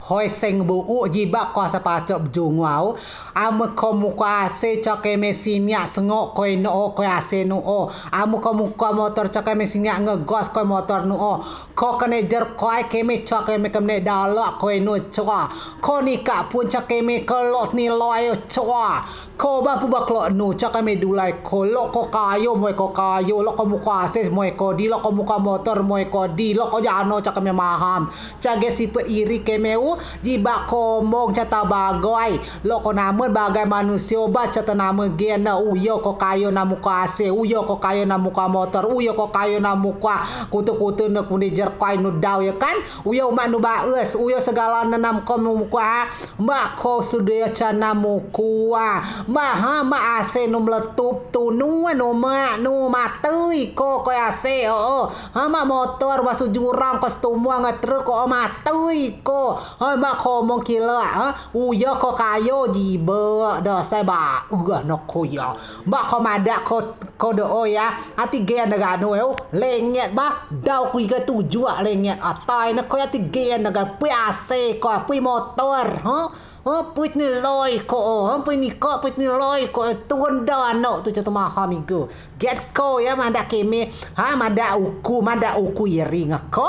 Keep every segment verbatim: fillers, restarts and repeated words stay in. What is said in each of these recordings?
Hoi seng bu'uk, jibeak ko asai pacok bejunguau. Amen ko mukua ase coa keme siniak sengok koi nu o, koi ase nu o. Amen ko mukua motor coa keme siniak ngegos koi motor nu o. Ko kene jerkoi keme coa keme kemne dalak koi nu coa. Ko nikak pun coa keme kelok niloi coa. Ko ba pubeak lok nu coa keme dulai ko, lok ko kayo moi ko kayo, lok ko mukua ase moi ko di, lok ko mukua motor moi ko di, lok ko jano coa keme maham. Coa gen sipet iri keme u, jibeak ko omong coa tau bagai. Lok ko namen bagai manusio ba coa tau namen gen ne, uyo ko kayo nam mukua ase, uyo ko kayo nam mukua motor, uyo ko kayo nam mukua kute-kute ne kunei jerkoi nu dau yo kan. Uyo umeak nu baes, uyo segalo ne nam ko mukua. Mak ko sudo yo coa nam mukua. Mak ha, mak ase nu meletup tun nu, nu mak nu matei ko, koi ase o. Ha, mak motor masuk jurang ko setumua ngen truk ko, matei ko. Ha, mak ko omong kilak, ha. Uyo ko kayo jibeak, dasai baes ne ko yo. Mak ko madeak ko, ko do o yo. Ati gen ne gak nu e, lenget ba. Dau ku igai tujuak lenget. Atai ne ko yo, ati gen ne gak, pui ase ko, pui motor, ha. Ha, pui niloi ko, ha, pui nikak, pui niloi ko, tun dau anok tu coa tau maham igai. Gen ko yo madeak keme, ha, madeak uku, madeak uku iri ngen ko,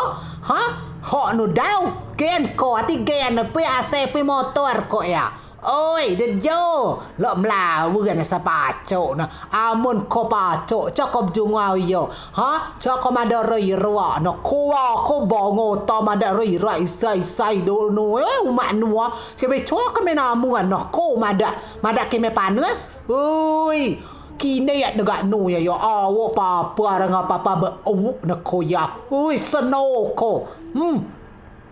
ha, hok nu dau, gen ko, ati gen ne, pui ase, pui motor ko yo. Oi, de jo, lok melawen asai pacok ne. Amen ko pacok, coa ko bejunguau yo. Ha, coa ko madeak roi ruak ne. Ko, ko bongo tau madeak roi ruak isai-isai do nu. Eh, umeak nu a. Keme coa keme namen ne. Ko madeak, madeak keme panes. Ui, kine yo ne gak nu yo, yo. Awok papa rang papa beuk ne ko yo. Ui, seno ko. Hmm.